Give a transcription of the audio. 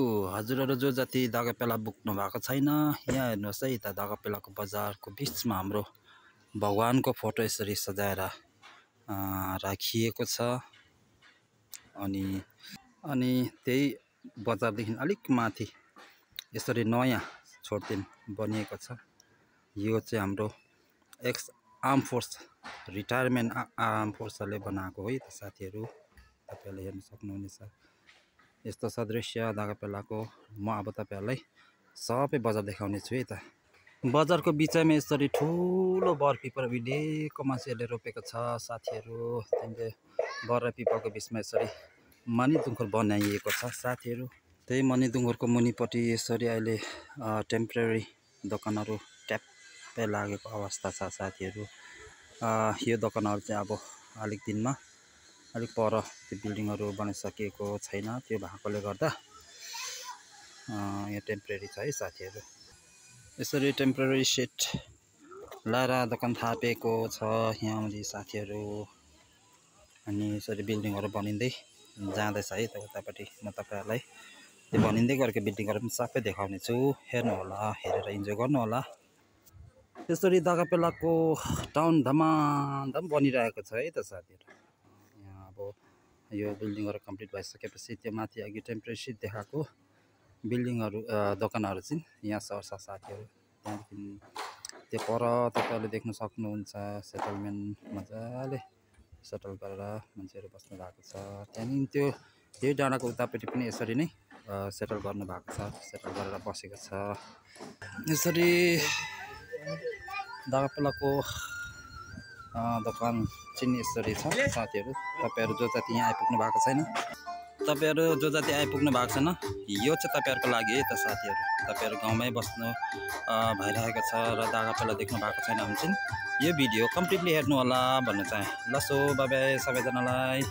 हजुरहरु जो जति दागापेला बोक्नु भएको छैन, यहाँ हेर्नुहोस् है, यता दागापेलाको बजारको बिचमा हाम्रो भगवानको फोटो यसरी सजाएर राखिएको छ। अनि त्यही बजारदेखि अलिक माथि यसरी नयाँ छोरथेन बनिएको छ। यो चाहिँ हाम्रो ex arm force retirement arm फोर्सले बनाएको हो है त साथीहरु, तपाईहरुले हेर्न सक्नुहुनेछ। यस्तो छ दृश्य दागापेलाको। म अब तपाईहरुलाई सबै बजार देखाउने छु है त। बजारको बिचैमा यसरी ठुलो बरपिपल उहिलेको मान्छेहरूले रोपेको छ साथीहरु। त्यही बर र पिपलको बिचमा यसरी मणिढुङ्गर बनाइएको छ साथीहरु। त्यही मणिढुङ्गरको मुनिपट्टि यसरी अहिले टेम्परेरी दोकानहरु ट्याप्पै लागेको अवस्था छ साथीहरु। यो दोकानहरु चाहिँ अब अलिक दिनमा अलिक पर त्यो बिल्डिङहरु बनिसकेको छैन, त्यो भएकोले गर्दा यो टेम्परेरी छ है साथीहरु। यसरी टेम्परेरी सेट लाएर दोकान थापेको छ यहाँनिर साथीहरु। अनि यसरी बिल्डिङहरु बनिँदै जाँदैछ है त उतापट्टि। म तपाईहरुलाई त्यो बनिँदै गरेको बिल्डिङहरु पनि सबै देखाउने छु, हेर्नु होला, हेरेर इन्जोय गर्नु होला। यसरी दागापेलाको टाउन धमाधम बनिरहेको छ है त साथीहरु। यहाँ अब यो बिल्डिङहरु कम्प्लिट भइसकेपछि त्यो माथि अघि टेम्परेरी सेट देखाएको बिल्डिङहरु दोकानहरु चाहिँ यहाँ सर्छ साथीहरु। त्यहाँदेखि त्यो पर तपाईहरुले देख्न सक्नुहुन्छ सेटलमेन्ट मजाले सेटल गरेर मान्छेहरु बस्नु भएको छ। त्यहाँदेखि त्यो त्यही डाँडाको उतापट्टि पनि यसरी नै सेटल गर्नु भएको छ, सेटल गरेर बसेको छ। यसरी दागापेलाको दोकान चाहिँ यसरी छ साथीहरु। तपाईहरु जो जति यहाँ आइपुग्नु भएको छैन, तपाईहरु जो जति आइपुग्नु भएको छैन, यो चाहिँ तपाईहरुको लागि है त साथीहरु। तपाईहरु गाउँमै बस्नु भइरहेको छ र दागापेला देख्नु भएको छैन भने चाहिँ यो भिडियो कम्प्लिटली हेर्नु होला भन्न चाहे। ल सो बाइ बाइ सबैजनालाई।